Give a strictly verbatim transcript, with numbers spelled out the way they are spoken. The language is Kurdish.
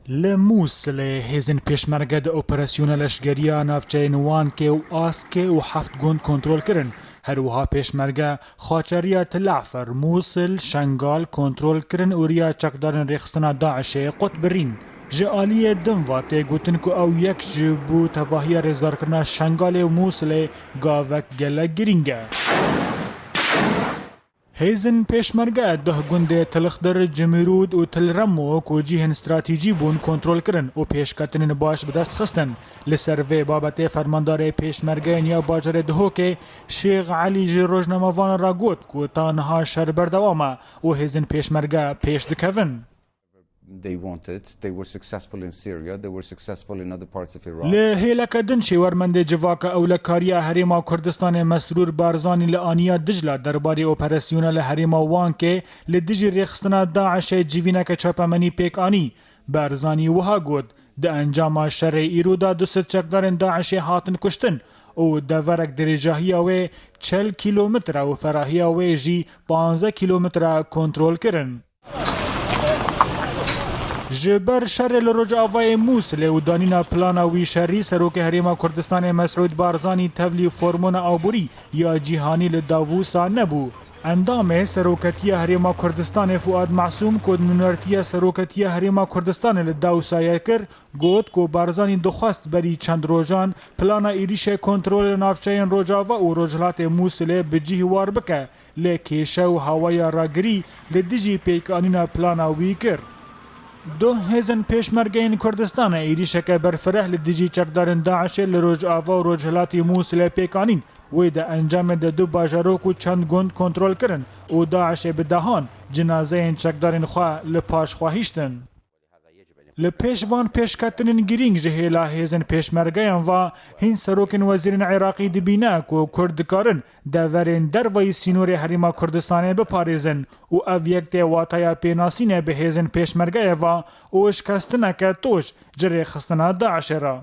Li Mûsilê hêzên pêşmerge di operasyona leşgeriya navçeyên Wankê û Askê û heft gund kontrol kirin. Her wiha pêşmerge xaçeriya Tilafer, Mûsil, Şengal kontrol kirin û riya çekdarên rêxistina DAIŞê qut birîn. Ji aliyê din ve tê gotin ku ew yek ji bo tevahiya rêzgarkirina Şengalê û Mûsilê gavek gelek girîng e. Hêzên pêşmerge duh gundê Tilxdir, Cimîrûd û Tilremo ku cihên stratejî bûn kontrol kirin û pêşketinên baş bi dest xistin. Li ser vê babetê fermandarê pêşmergeyên ya bajarê Dihokê Şêx Elî ji rojnamevanan re got ku ta niha şer berdewam e û hêzên pêşmerge pêş dikevin. They wanted. They were successful in Syria. They were successful in other parts of Iraq. Li hêleke din şêwermendê civaka ewlekariya Herêma Kurdistanê Mesrûr Barzanî li aniya Dicla derbarê operasyona li herêma Wankê li dijî rêxistina DAIŞê civîneke çapemenî pêk anî. Barzanî wiha got, di encama şerê îro de du sed çekdarên DAIŞê hatin kuştin û deverek dirêjahiya wê çil kîlometre û ferahiya wê jî panzdeh kîlometre kontrol kirin. Ji ber şerê li Rojavayê Mûsilê û danîna plana wî şerî, Serokê Herêma Kurdistanê Mesûd Barzanî tevlî formona aborî ya cîhanî li Davûsa nebû. Endamê Seroketiya Herêma Kurdistanê Fuad Masûm ku nûnertiya Seroketiya Herêma Kurdistanê li Davûsayê kir, got ku Barzanî dixwest berî çend rojan plana êrîşê kontrolê navçeyên Rojava û Rojhilatê Mûsilê bi cih war bike. Lê kêşe û hawaya ragirî li dijî pêkanîna plana wî kir. Duh hêzên pêşmergeyên Kurdistanê êrîşeke berfireh li dijî çekdarên DAIŞê li Rojava û Rojhilatê Mûsilê pêk anîn. Wê di encamê de du bajarok û çend gund kontrol kirin û DAIŞê bi dehan cinazeyên çekdarên xwe li paş xwe hiştin. Li pêş van pêşketinên girîng ji hêla hêzên pêşmergeyan ve hîn serokên wezîrên Iraqî dibîne ku Kurd dikarin deverên dervayî sînorê Herêma Kurdistanê biparêzin û ev yek tê wataya pênasînê bi hêzên pêşmergeyê ve û şikestineke toj ji rêxistina DAIŞê re.